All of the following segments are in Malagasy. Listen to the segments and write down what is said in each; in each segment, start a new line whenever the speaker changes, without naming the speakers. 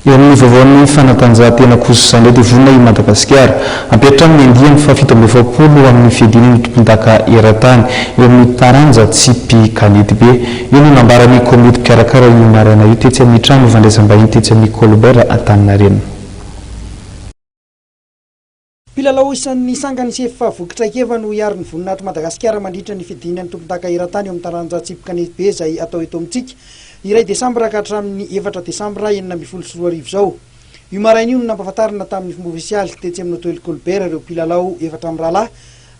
Eo amin'ny vaovaon'ny fanatanjahantena kosa indray dia vonona i Madagasikara hampiantrano ny andiany faha-47 amin'ny fiadiana ny tompondaka eran-tany eo amin'ny taranja tsipy kanetibe. Io no nambaran'ny komity mpikarakara io maraina io tetsy amin'ny trano fandraisam-bahiny tetsy amin'ny Colbert Antaninarenina.
Mpilalao isan'ny sangany sy efa voky traikefa no hiaro ny voninahitr'i Madagasikara mandritra ny fiadiana ny tompondaka eran-tany eo amin'ny taranja tsipy kanetibe izay atao eto amintsika ny iray desambra ka hatramin'ny efatra desambra 2016 izao. Io maraina io no nampahafantarina tamin'ny fomba ofisialy tetsy amin'ny Hotely Colbert ireo mpilalao efatra mirahalahy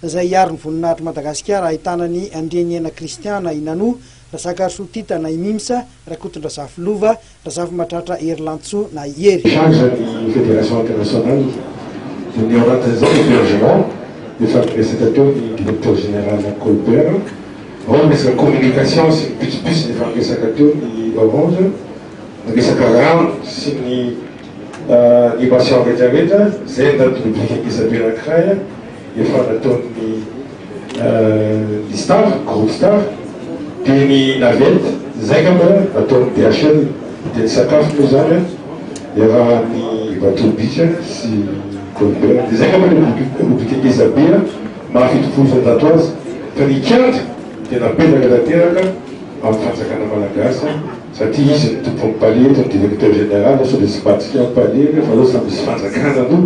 izay hiaro ny voninahitr'i Madagasikara ahitana an'i Andrianiaina Christian na i Nanou, Razakarisoa Tita na i Mimsa, Rakotondrazafy Lova, Razafimahatratra Hery Lantsoa na i Hery.
Charge ny Fédération Internationale dia ny ao anatin'izay ny hébergement, efa niresaka teo ny Directeur Général Colbert, ao ny resaka communication sy ny pitsopitsony efa niresaka teo ny Orange, ny resaka rano sy ny animation rehetra rehetra, izay ny rubrique ngeza be anankiray efa nataon'ny ny Star, groupe Star, dia ny navette, izay angamba ataon'ny DHL, dia ny sakafo moa izany an, iarahan'ny Bateau Beach sy Colbert, dia izay angamba ilay rubrique ngeza be an, maha 170 azy, fa ny kianja dia napetraka tanteraka amin'ny fanjakana malagasy an, satria izy no tompon'ny palais eto, ny directeur général, sao dia tsy mba antsika ny palais fa aleo samy misy fanjakana aloha.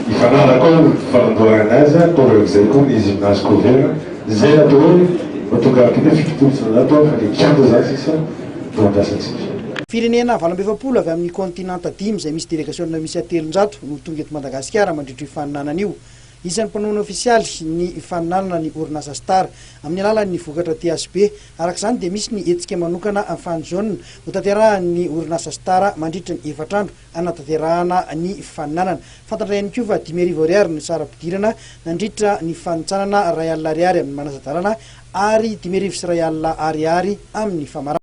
Hifanaraka ao ny fanamboarana azy, ataovy koa ny gymnase couvert, izay natao hoe mba tonga rapide hoe 170 fa le kianja zany sisa no andrasantsika.
Firenena 48 avy amin'ny kaontinanta dimy izay misy delegasiona miisa 300 no tonga eto Madagasikara mandritra io faninanana io. Isan'ny mpanohana ofisialy ny faninanana ny orinasa Star amin'ny alalan'ny vokatra THB. Araka izany dia misy ny hetsika manokana Fan Zone hotanterahan'ny orinasa Star mandritra ny efatra andro hanatanterahana ny faninanana. Fantatra ihany koa fa 5000 ariary no saram-pidirana nandritra ny fanintsanana 1000 ariary amin'ny manasa-dalana ary 1050 ariary amin'ny famaranana.